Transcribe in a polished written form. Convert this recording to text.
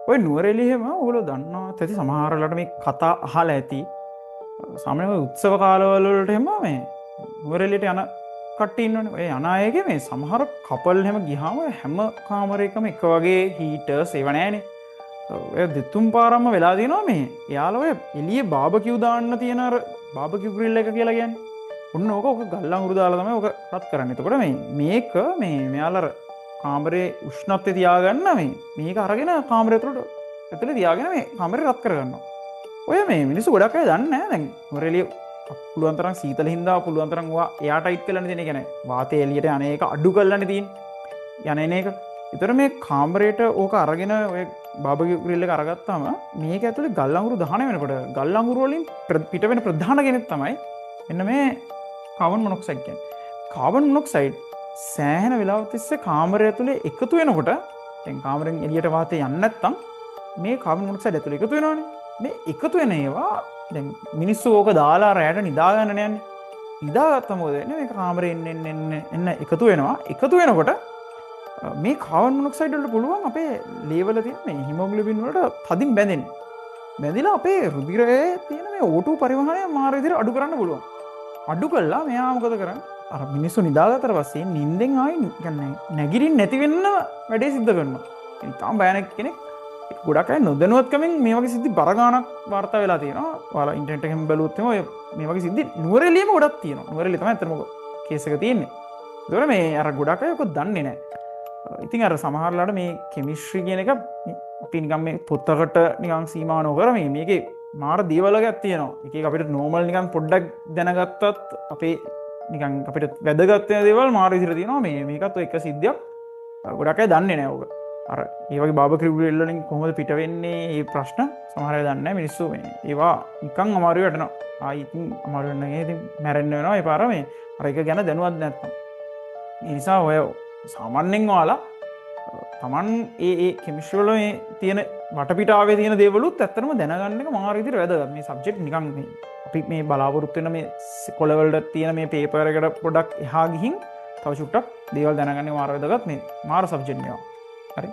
ඔය නුවරඑළිය එහෙම ඔයගොල්ලෝ දන්නවත් ඇති, සමහර වෙලාවට මේ කතා අහලා ඇති. සාමාන්‍යයෙන් ඔය උත්සව කාලවල වලට එහෙම මේ නුවරඑළියට යන කට්ටිය ඉන්නවනේ. ඔය යන අයගේ මේ සමහර කපල් එහෙම ගියාම හැම කාමරයකම එක වගේ හීටර්ස් ඒව නෑනේ. ඔය දෙතුන් පාරක්ම වෙලා තියෙනවා මේ එයාලා ඔය එළියේ බාබකියු දාන්න තියෙන අර බාබකියු ග්‍රිල් එක කියලා කියන්නේ. ඔන්න ඕක ඕක ගල් අඟුරු දාලා තමයි ඕක රත් කරන්නේ. එතකොට මේ මේක මේ මෙයාලා අර කාමරේ උෂ්ණත්වය තියාගන්න මේ මේක අරගෙන කාමරය ඇතුළට ඇතුලේ තියාගෙන මේ කාමරේ රත් කරගන්නවා. ඔය මේ මිනිස්සු ගොඩක් අය දන්නේ නෑ. දැන් නුවරඑළිය පුළුවන් තරම් සීතල හින්දා පුළුවන් තරම් ඔයා එයා ටයිට් කරලානේ තියෙන්නේ. ඒ කියන්නේ වාතය එළියට යන එක අඩු කරලානේ තියෙන්නේ. යන එන එක. ඒතර මේ කාමරේට ඕක අරගෙන ඔය බාබකියු ග්‍රිල් එක අරගත්තාම මේක ඇතුලේ ගල් අඟුරු දහන වෙනකොට ගල් අඟුරු වලින් පිට වෙන ප්‍රධාන කෙනෙක් තමයි මෙන්න මේ කාබන් මොනොක්සයිඩ් කියන්නේ. කාබන් මොනොක්සයිඩ් සෑහෙන වෙලාවක් තිස්සේ කාමරය ඇතුලේ එකතු වෙනකොට දැන් කාමරෙන් එළියට වාතය යන්නේ නැත්තම් මේ කාබන් මොනොක්සයිඩ් ඇතුලේ එකතු වෙනවනේ. මේ එකතු වෙන ඒවා දැන් මිනිස්සු ඕක දාලා රැයට නිදා ගන්න යන්නේ. නිදාගත්තම මොකද වෙන්නේ? මේ කාමරේ එන්න එන්න එන්න එන්න එකතු වෙනවා. එකතු වෙනකොට මේ කාබන් මොනොක්සයිඩ් වලට පුළුවන් අපේ ලේවල තියෙන මේ හිමොග්ලොබින් වලට තදින් බැඳෙන්න. බැඳිලා අපේ රුධිරයේ තියෙන මේ O2 පරිවහනය මාර විදිහට අඩු කරන්න පුළුවන්. අඩු කළා මෙයා මොකද කරන්නේ? අර මිනිස්සු නිදාගත්තට පස්සේ නිින්දෙන් ආයි කියන්නේ නැගිටින්න නැති වෙන්න වැඩේ සිද්ධ කරනවා. ඒ තාම භයානක කෙනෙක්. ගොඩක් අය නොදැනුවත්කමින් මේ වගේ සිද්ධි බර ගාණක් වාර්තා වෙලා තියෙනවා. ඔයාලා ඉන්ටර්නෙට් එකෙන් බැලුවොත් එහෙම ඔය මේ වගේ සිද්ධි නුවරඑළියෙම ගොඩක් තියෙනවා. නුවරඑළිය තමයි ඇත්තටම කේස් එක තියෙන්නේ. ඒතකොට මේ අර ගොඩක් අය ඔක දන්නේ නැහැ. ඉතින් අර සමහර වෙලාවට මේ කෙමිස්ට්‍රි කියන එක අපි නිකන් මේ පොතකට නිකන් සීමා නොකර මේ මේකේ මාර දේවල් වගේක් තියෙනවා. එක එක අපිට නෝමල් නිකන් පොඩ්ඩක් දැනගත්තත් අපේ නිකන් අපිට වැදගත් වෙන දේවල් මාර විදිහට තියෙනවා. මේ මේකත් ඔය එක සිද්ධියක්. ගොඩක් අය දන්නේ නැහැ ඔක. අර ඒ වගේ බාබකියු ග්‍රිල් වලින් කොහොමද පිට වෙන්නේ මේ ප්‍රශ්න සමහර අය දන්නේ නැහැ. මිනිස්සු මේ ඒවා නිකන් අමාරුවේ වැටෙනවා. ආයි ඉතින් අමාරු වෙන එක ඉතින් මැරෙන්න වෙනවා ඒ පාර මේ අර එක ගැන දැනුවත් නැත්නම්. ඒ නිසා ඔය සාමාන්‍යයෙන් ඔයාලා තමන් ඒ ඒ කෙමිස්ට්‍රි වල මේ තියෙන වටපිටාවේ තියෙන දේවලුත් ඇත්තටම දැනගන්න එක මාර විදිහට වැදගත්. මේ සබ්ජෙක්ට් නිකන් මේ අපි මේ බලාපොරොත්තු වෙන මේ කොළවලට තියෙන මේ පේපර් එකට පොඩක් එහා ගිහින් තව චුට්ටක් දේවල් දැනගන්න මාර වැදගත්. මේ මාර සබ්ජෙක්ට් මේවා. හරි.